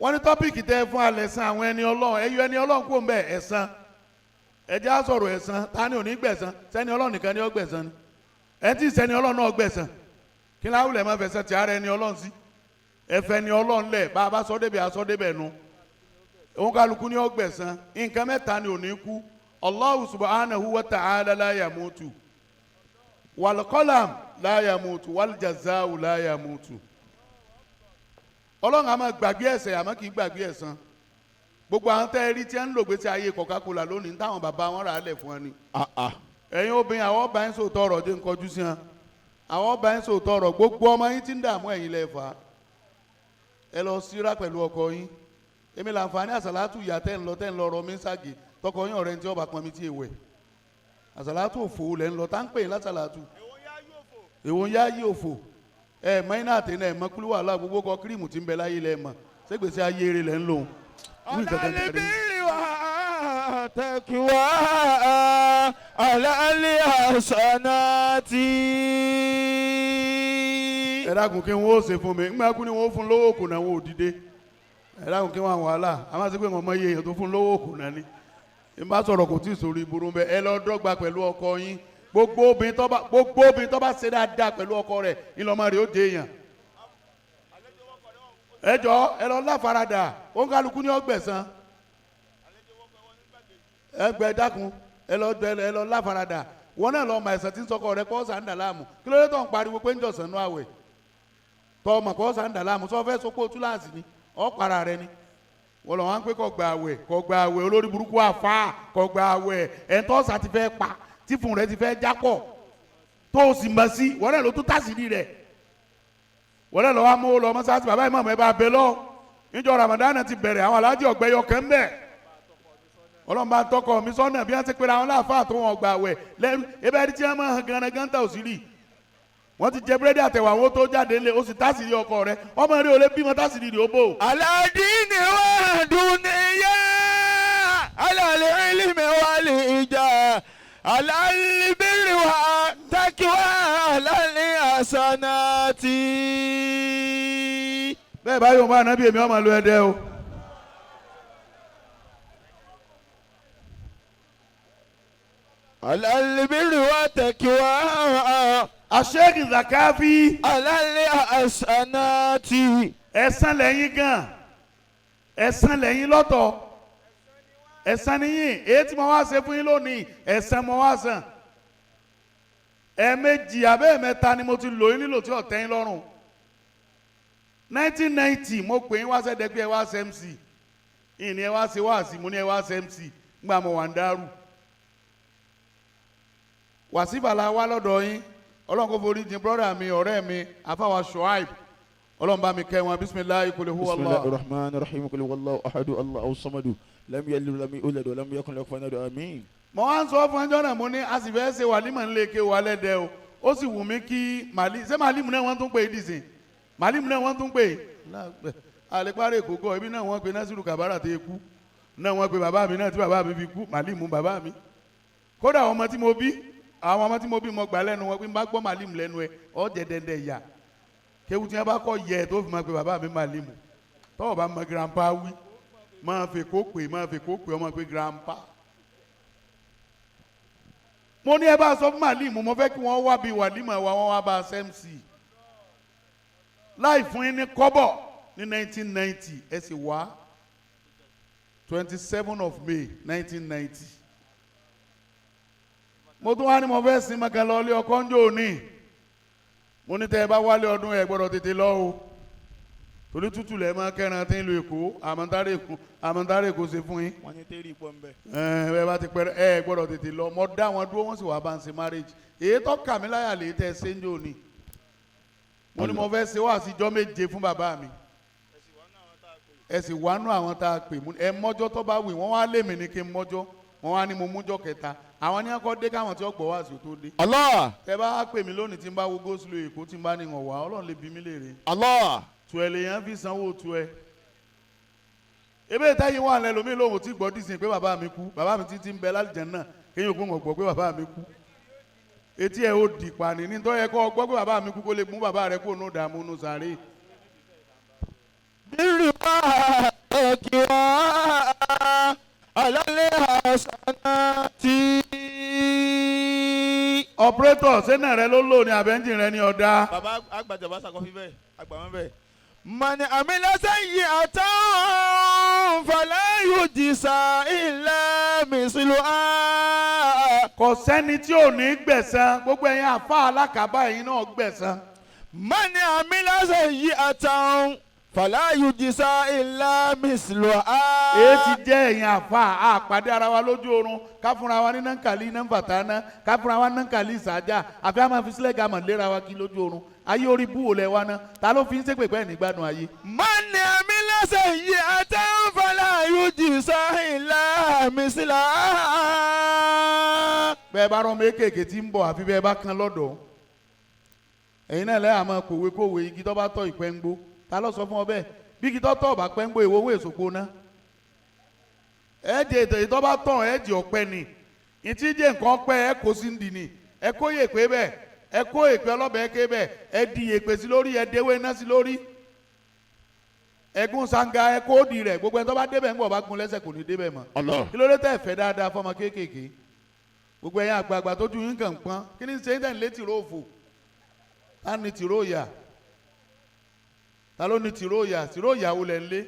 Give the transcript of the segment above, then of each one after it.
Wọ́n ní topic tẹ́ fún alẹ́ san àwọn ẹni Ọlọ́run, ẹ yọ ẹni Ọlọ́run kó ń bẹ̀ ẹ̀san. Ẹ jẹ́ á sọ̀rọ̀ ẹ̀san. Ta ni ò ní gbẹ̀san? Sẹ́ni Ọlọ́run nìkan ni ó gbẹ̀san ni? Ẹ tí sẹ́ni Ọlọ́run náà gbẹ̀san. Kí láwùlẹ̀ máa fẹsẹ̀ tí ara ẹni Ọlọ́run sí? Ẹfẹ ni Ọlọ́run lẹ̀, bá a bá sọ débẹ̀, a sọ débẹ̀ nu. Òun kálukú ni ó gbẹ̀san. Nǹkan mẹ́ta ni ò ní kú. Allahu subhanahu wa ta'ala la yamutu, wal qalam la yamutu, wal jazau la yamutu. Ọlọ́run a máa gbàgbé ẹ̀ṣẹ̀, àmọ́ kì í gbàgbé ẹ̀san. Gbogbo àwọn tẹ́ ẹ rí tí ẹ ń lò gbèsè ayé Coca-Cola lónìí, táwọn bàbá wọn rà á lẹ̀ fún wọn ni. Ẹ̀yin obìnrin, àwọn ọba yín sòótọ́ ọ̀rọ̀ dé ń kọjú sí wọn. Àwọn ọba yín sòótọ́ ọ̀rọ̀. Gbogbo ọmọ yín tí ń dààmú, ẹ̀yin lẹ fà á. Ẹ lọ síra pẹ̀lú ọkọ yín. Èmi làǹfààní àsàlátù ìyá tẹ́ ń lọ rọ mí ságì tọkọ yín, ọ̀rẹ́ tí ọba pọn mi tí èwẹ̀ àsàlátù òfò lẹ́ ń lọ tá ń pè yín lásàlátù. Èwo ń yá yí òfò? Ẹ mọ iná àtẹnà, ẹ mọ kúlú wàhálà, gbogbo kọ cream tí ń bẹ láyé lẹ mọ. Ségbèsè ayé rẹ lẹ ń lò? Wí nǹkan kan على tẹ̀lé. البر والتقوى على الحسنات. Ẹ dákun, kí wọn ó ṣe fún mi ńgbà kú ni wọn ó fún lówó òkùnà, wọn ò dìde. Ẹ dákun, kí wọn àwọn wàhálà a máa ṣe pé wọn mọ iye èèyàn tó fún lówó òkùnà ni n bá sọ̀rọ̀, kò tí ì sórí burú bẹ́ẹ̀. Ẹ lọ dọ́gba pẹ̀lú ọkọ yín. Gbogbo obìnrin tó bá ṣe dáadáa pẹ̀lú ọkọ rẹ̀, ńlọmọ rẹ̀ ó dé èèyàn. Ẹ jọ, ẹ lọ láfaradà. Òǹkàlùkù ní ọgbẹ̀sán. Ẹ gbẹ dákun, ẹ lọ láfaradà. Wọn náà lọ mọ ẹsẹ tí ń sọkọ rẹ kọ́ sàǹdà láàmú. Kí ló dé tó ń pariwo pé ń jọ̀sán nú àwẹ̀ tọ́ ọmọ kọ́ sàǹdà láàmú? Sọ fẹ́ sọpọ̀ túláàsì ni ọ̀ para rẹ ni. Wọ́n lọ wọ́n á pé kọ́ gba àwẹ̀, kọ́ gba àwẹ̀. Olórí burúkú àfa kọ́ gba àwẹ̀. Ẹ̀ńtọ́sà ti fẹ́ pa tí fún rẹ ti fẹ́ jápọ̀ tó o sì mọ̀ sí. Wọ́n náà ló tún tàṣírí rẹ̀. Wọ́n náà lọ́wọ́ amówó lọ mọ́sáàsì. Bàbá ìmọ̀ ẹ bá bẹ lọ níjọ́ Ramadan ti bẹ̀rẹ̀, àwọn aláàjì ọ̀gbẹ́yọ kẹ́ ń bẹ̀. Ọlọ́run bá ń tọkọ mi sọ́nà bí wọ́n ti pera àwọn láàfáà tó wọn gbà wẹ̀ lẹ́nu ebe ẹni tí wọ́n máa hàn ganan gánta ò sí rí. Wọ́n ti jẹ búrẹ́dì àtẹ̀wà, àwọn tó jáde lé, ó sì tásìrí ọkọ rẹ̀. Ọmọ rẹ̀ ò lè bímọ, tásìrí rẹ̀ ó bò. على الدين والدنيا على العلم والإجابة على البر والتقوى على الحسنات. Bẹ́ẹ̀ bá yóò máa nábì, èmi ọmọ lu ẹdẹ o. على البر والتقوى. Àṣeyìí Zakafi. على الحسنات. Ẹ̀san lẹ́yìn gan, ẹ̀san lẹ́yìn lọ́tọ̀, ẹ̀san níyìn. Èyí tí mo wá ṣe fún yín lónìí, ẹ̀san mo wá san. Ẹ̀ẹ̀mejì abẹ́ẹ̀mẹ́ta ni mo ti lò yín nílò tí ọ̀tẹ́ yín lọ́rùn. 1990, mo pè yín wá sẹ́dẹ̀gbẹ́, ẹ wá ṣe MC. Ìní ẹ wá ṣe wáàsí, mo ní ẹ wá ṣe MC ńgbà mo wà ń dárú wàsífà la wá lọ́dọ̀ yín. Ọlọ́run kò forí jìn brother mi, ọ̀rẹ́ mi, afáwa Shuaib. Ọlọ́run bá mi kẹ́ wọn. Bisimilayi kul huwa بسم الله Allah. الرحمن الرحيم. قل هو الله أحد الله الصمد لم يلد ولم يولد ولم يكن له كفوا أحد. آمين. Mo wá ń sọ fún ẹjọ́ náà, mo ní a sì fẹ́ ṣe wàlímọ̀ ńlẹ̀ ké wa lẹ́dẹ̀ o. Ó sì wù mí kí màlí ṣé màlímù náà wọ́n tún pè é dìsìn, màlímù náà wọ́n tún pè é àlepárẹ̀ èkó kọ́ ibi náà. Wọ́n pe Nasiru Kabara tó kú náà, wọ́n pe bàbá mi náà tí bàbá mi fi kú, màlímù bàbá mi. Kódà àwọn ọmọ tí mo bí, mo gbà lẹ́nu wọn pé n bá gbọ́ màlímù lẹ́nu ẹ, ọ jẹ dẹ́ndẹ́ ìyà. Kéwu tí wọ́n bá kọ́ yẹ tó fi máa pe bàbá mi màlímù. Tọ́wọ́ bá mọ grandpa wí, máa fi kó pè, máa fi kó pè ọmọ pé grandpa. Mo ní ẹ bá sọ fún màlímù, mo fẹ́ kí wọ́n wá bí wàlímọ̀ wa, wọ́n wá bá a MC láì fún yín ní kọ́bọ̀ ní 1990. Ẹ sì wá 27 of May 1990. Mo tún wá ní mo fẹ́ sin mọ́kàn lọ ilé ọkọ ń jò ní. Mo ní tẹ́ ẹ bá wálé ọdún, ẹ gbọ́dọ̀ tètè lọ o, torí tútù lẹ̀ máa kẹ́ran tí ń lo Èkó. Àmọ́ntárè Èkó, àmọ́ntárè Èkó ṣe fún yín. Wọ́n ní tẹ́rì pọ̀ ń bẹ̀. Ẹ ẹ bá ti pẹrẹ, ẹ gbọ́dọ̀ tètè lọ. Mo dá wọn dúró, wọ́n sì wá bá ń ṣe marriage. Èyí tó kà mí láyà lè tẹ ṣe ń jò ní. Mo ní mo fẹ́ ṣe wá síjọ́ 7 fún bàbá mi. Ẹ sì wá nú àwọn tá a pè mú. Ẹ mọ́jọ́ tó bá wì wọ́n wá lé mi ní kí n mọ́jọ́. Wọ́n wá ní mo mújọ́ kẹta. Àwọn ní akọ́ dé káwọn tí wọ́n gbọ́ wá sí tó dé. Allah. Ẹ bá pè mí lónìí, tí n bá wo go slow Èkó, tí n bá ní ìwọ̀n wá, Ọlọ́run lè bí mi léèrè. Allah. Tuẹ̀ lèèyàn fi sanwó tuẹ̀. Ebe táyé wà lẹ lómi lóhùn tí gbọ́ dísìn pé bàbá mi kú. Bàbá mi títí ń bẹ lálìjẹ́ náà, kéèyàn kó ń gbọ́ pé bàbá mi kú. Etí ẹ̀ ó dì pani ní tó yẹ kó gbọ́ pé bàbá mi kú, kó lè mú bàbá rẹ kó nù dààmú nù sàárè. البر والتقوى على الحسنات. Operator, sẹ́nà rẹ ló lò ní abẹ́ńjìn rẹ ní ọ̀dà. Bàbá àgbàjọba sàkọfí bẹ́ẹ̀ àgbà wọn bẹ́ẹ̀. من عمل سيئة فلا يجزى إلا مثلها. Kò sẹ́ni tí ò ní gbẹ̀san. Gbogbo ẹ̀yin àfa alákàbá, ẹ̀yin náà gbẹ̀san. من عمل سيئة فلا يجزى إلا مثلها. Èyí ti jẹ́ ẹ̀yin àfa àpàdé ara wa lójú oorun, ká fúnra wa ní nankali nàǹfàtàná, ká fúnra wa ní nankali ìsàjà, àfi àmọ́ fi sílẹ̀ gàmọ̀ léra wa kí lójú oorun. Ayé orí bú wò lẹ wa ná? Ta ló fi ń ṣépè pẹ́ nígbàdùn ayé? من عمل سيئة فلا يجزى إلا مثلها. Bẹ́ẹ̀ bá rán mékèké tí ń bọ̀, àfi bẹ́ẹ̀ bá kan lọ́dọ̀ ẹ̀yin náà lẹ́yìn àmọ́ kòwé kòwé. Igi tó bá tọ́ ìpẹ́ ń gbó, ta ló sọ fún ọ bẹ́ẹ̀? Bí igi tó tọ́ ọ̀bà pẹ́ ń gbó, èwo owó èso gbóná ẹ jẹ? Ètò èyí tó bá tọ̀ ẹ jẹ ọ̀pẹ ni. Ìtí jẹ nǹkan pẹ́, ẹ kó sí ń dì ní, ẹ kó yèpé bẹ́ẹ̀, ẹ kó èpè ọlọ́bẹ̀ ké bẹ́ẹ̀, ẹ di èpè sí lórí, ẹ déwé iná sí lórí, ẹgún sanga, ẹ kó di rẹ̀. Gbogbo ẹni tó bá débẹ̀ ń bọ̀ bá gun lẹ́sẹ̀, kò ní débẹ̀ mọ́. Allah. Kí ló dé tẹ́ fẹ́ dáadáa fọmọ kéékèèké? Gbogbo ẹ̀yin àgbààgbà tó ju yín kàn pọ́n, kí ni ṣe ń tẹ̀ ń lé tìró òfò? Ta ni tìró ìyà? Ta ló ní tìró ìyà? Tìró ìyà wo lẹ̀ ń lé?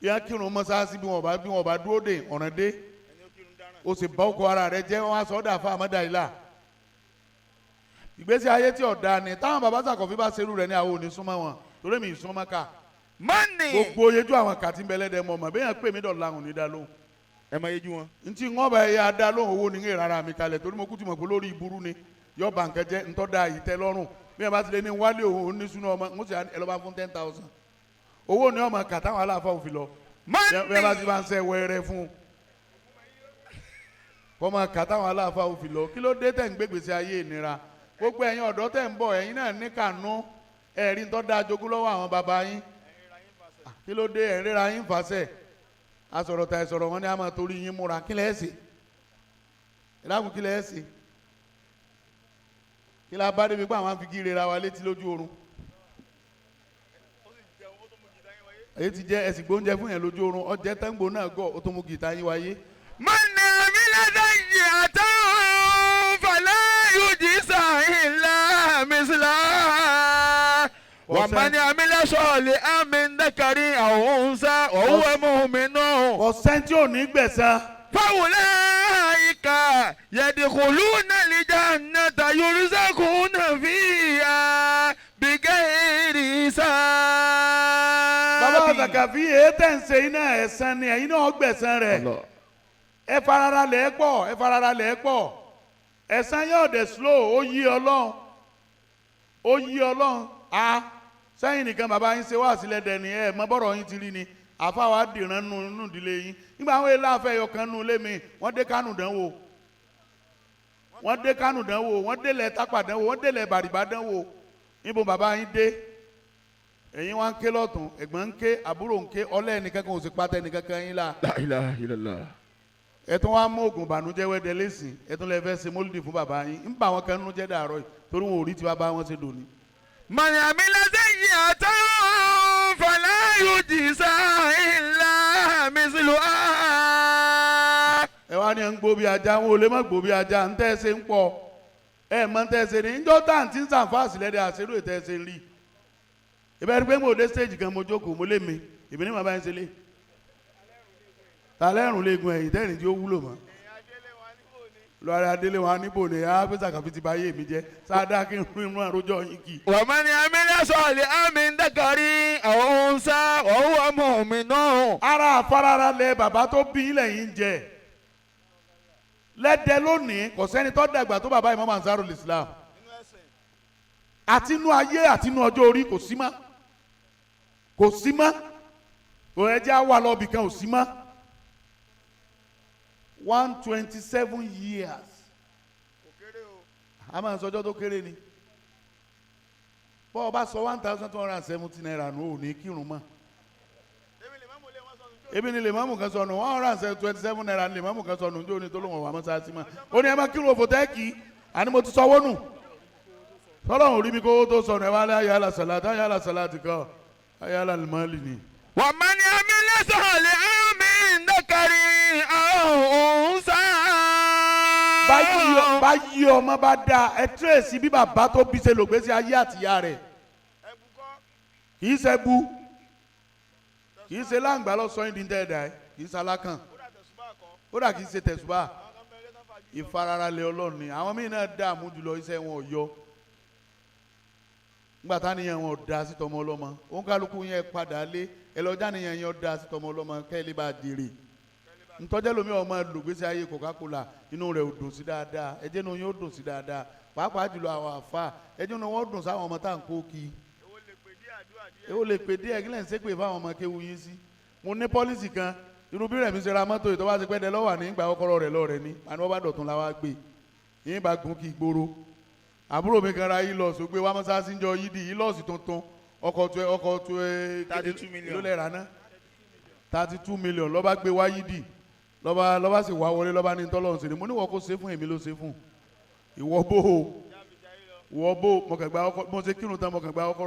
Yá kírun mọ́sáàsì, bí wọn bá dúró dè ọ̀ràn dé, o sì bá ọkọ ara rẹ jẹ́. Wọn á sọ ọ́ dà fún àmọ́dá ìlà ìgbésí ayé tí ọ̀dà ni. Táwọn bàbá Sàkọ̀fí bá ṣerú rẹ̀ ní, àwọn ò ní súnmọ́ wọn, torí mi ì súnmọ́ ká. Mọ́nì. Gbogbo oyejú àwọn kàtí ń bẹ lẹ́dẹ̀ mọ́ ọmọ bẹ́ẹ̀ yẹn pè mí dọ̀la, òun ní dá lóhùn. Ẹ máa yéjú wọn. Ntí ŋọ́ bá yẹ adá lóhùn, owó ní ń rárá mi kalẹ̀, torí mo kú ti mọ̀ pé lórí ìburú ni yọ bànkẹ́ jẹ́ ntọ́ da yìí tẹ́ lọ́rùn. Bí ẹ bá ti lé ní wálé, òun ní sunu ọmọ ń sè ẹ lọ́ bá fún 10,000, owó ni ọmọ kàtàwọn aláfa òfin lọ. Bí ẹ bá ti bá ń sẹ́ wẹ́rẹ́ fún un, kọ́ máa kàtàwọn aláfa òfin lọ. Kí ló dé tẹ̀ ń gbégbèsè ayé ìnira? Gbogbo ẹ̀yin ọ̀dọ́ tẹ̀ ń bọ̀, ẹ̀yin náà ní kànú ẹ̀rí ntọ́ da jogún lọ́wọ́ àwọn baba yín. Kí ló dé ẹ̀ ń ríra yín fàṣẹ asọ̀rọ̀ ta ìsọ̀rọ̀ wọn ni a máa torí yín múra? Kí lẹ́ ṣe? Ìdáàbò, kí lẹ́ ṣe? Kí la bá débi pé àwọn afi gíre ra wa létí lójú oorun? Èyí ti jẹ́ ẹ̀sìn gbóúnjẹ fún yẹn lójú oorun, ọjẹ́ tẹ́ǹgbò náà gọ̀, ó tún mú gìtá yín wáyé. من عمل سيئة فلا يجزى إلا مثلها ومن عمل صالحا من ذكر أو أنثى وهو مؤمن Kò sẹ́ni tí ò ní gbẹ̀san. فأولئك يدخلون الجنة يرزقون فيها بغير حساب. Bàbá Sàkàfí, èyí tẹ̀ ń ṣe iná ẹ̀san ni, ẹ̀yin náà gbẹ̀san rẹ̀. Ẹ farara lẹ̀ pọ̀, ẹ farara lẹ̀ pọ̀. Ẹ̀san yóò dẹ̀ slow. Ó yí Ọlọ́run, ó yí Ọlọ́run. A sẹ́yìn nìkan bàbá yín ṣe wá sílẹ̀ dẹ̀ ni. Ẹ mọ bọ́rọ̀ yín ti rí ni. Àfa wa dìran nù nù ìdílé yín nígbà àwọn èèlà afẹ́ yọ kan nù lé mi. Wọ́n dé Kánò dánwò, wọ́n dé Kánò dánwò, wọ́n délẹ̀ Tápà dánwò, wọ́n délẹ̀ Bàrìbá dánwò. Níbo bàbá yín dé? Ẹ̀yin wá ń ké lọ́tún, ẹ̀gbọ́n ń ké, àbúrò ń ké, ọlẹ́ ẹnìkankan ò sì pátá ẹnìkankan yín la. La ilaha illallah. Ẹ tún wá mú oògùn ìbànújẹ́ wẹ́dẹ lẹ́sìn, ẹ tún lè fẹ́ ṣe mólúdì fún bàbá yín. Ń bà wọn kan nínú jẹ́ dàárọ̀ yìí, torí wọn ò rí ti bàbá wọn ṣe dòní. من عمل سيئة فلا يجزى إلا مثلها. Ẹ wá ní ẹ ń gbó bí ajá, wọn ò lè má gbó bí ajá. Ń tẹ́ ẹ ṣe ń pọ̀, ẹ mọ ń tẹ́ ẹ ṣe ní njọ́ tá à ń tí ń sàǹfààsì lẹ́dẹ̀ àṣírò ìtẹ́ ẹ ṣe ń rí ìbẹ́ rí pé mo dé stage kan, mo jókòó, mo lé mi ìbí ní màá bá ń ṣe lé ta lẹ́rùn léegun ẹ̀yìn tẹ́rìn tí ó wúlò mọ́ lọ́rẹ́ adélé wọn níbò ní á pé Sàkàfí ti bá yé mi jẹ́ sáadá kí n rún inú àrójọ yín kì. ومن عمل صالحا من ذكر أو أنثى وهو مؤمن. Ara àfarara lẹ bàbá tó bí ilẹ̀ yìí ń jẹ lẹ́dẹ̀ lónìí. Kò sẹ́ni tó dàgbà tó bàbá Imam Ansarul Islam, àtinú ayé àtinú ọjọ́ orí. Kò sí mọ́, kò sí mọ́, kò ẹ jẹ́ àwa lọ́ọ̀bì kan, ò sí mọ́. 127 years, a máa ń sọjọ́ tó kéré ni. Bọ́ ọ bá sọ ₦1,270 nù, ò ní kírun mọ́. Ebi ni lèmọ́mù kan sọnù, ₦127 ni lèmọ́mù kan sọnù njó ni tó lóun ọ̀wà mọ́sáàsì mọ́. Ó ní ẹ má kírun òfò tẹ́ẹ̀kì, àní mo ti sọwọ́ nù. Tọ́lọ́hún rí mi kó tó sọnù. Ẹ wá lé ayé alásàlá táyé alásàlá ti kọ́. Ayala alimali ni. ومن عمل صالحا من ذكر أو أنثى. Báyìí ọmọ bá dáa, ẹ tírèsì bí bàbá tó bí ṣe lògbèsè ayé àtìyá rẹ̀. Kì í ṣe bu, kì í ṣe láǹgbá lọ sọ yín di ń tẹ́ ẹ̀dá ẹ̀, kì í ṣe alákàn, kódà kì í ṣe tẹ̀sùbà. Ìfararalẹ̀ Ọlọ́run ni. Àwọn míì náà dààmú jùlọ, iṣẹ́ wọn ò yọ nígbà táníyàn wọn ò da sí tọmọ ọlọ́mọ. Òun kálukú yẹn padà lé ẹ lọ, jáníyàn yẹn ò da sí tọmọ ọlọ́mọ kẹ́ ẹ lè bá a jèrè. Ntọ́jẹ́ lomi ọmọ lògbèsè ayé Coca-Cola, inú rẹ̀ ò dùn sí dáadáa. Ẹjẹ́ nu yóò dùn sí dáadáa, pàápàá jùlọ àwọn àfa, ẹjẹ́ nu wọn dùn sáwọn ọmọ tá à ń kó kí. Èwo lè pè díẹ̀? Kí lẹ́yìn sépè fáwọn ọmọ kéwu yín sí? Mo ní policy kan. Irú bí rẹ̀mí ṣe ra mọ́tò yìí, tó bá ti pẹ́ dẹ lọ́wọ́ ní ìgbà kọ́kọ́rọ́ rẹ̀ lọ́rẹ̀ ni àní wọ́n bá dọ̀tun la wá gbé yín bá gun kí gbòòrò. Àbúrò mi kan ra Hilux, gbé wá mọ́sáàsì ń jọ yídì. Hilux tuntun, ọkọ̀ tó ẹ 32 million. Ló lẹ́ rà ná 32 million. Lọ́ba gbé wá yídì, lọ́ba sì wá wọlé, lọ́ba ní tọ́lọ́run sí ni. Mo ní wọ́n kó ṣe fún èmi ló ṣe fún ìwọ bó o, ìwọ bó o. Mo kàn gba ọkọ̀, mo ṣe kírun tán, mo kàn gba ọkọ̀.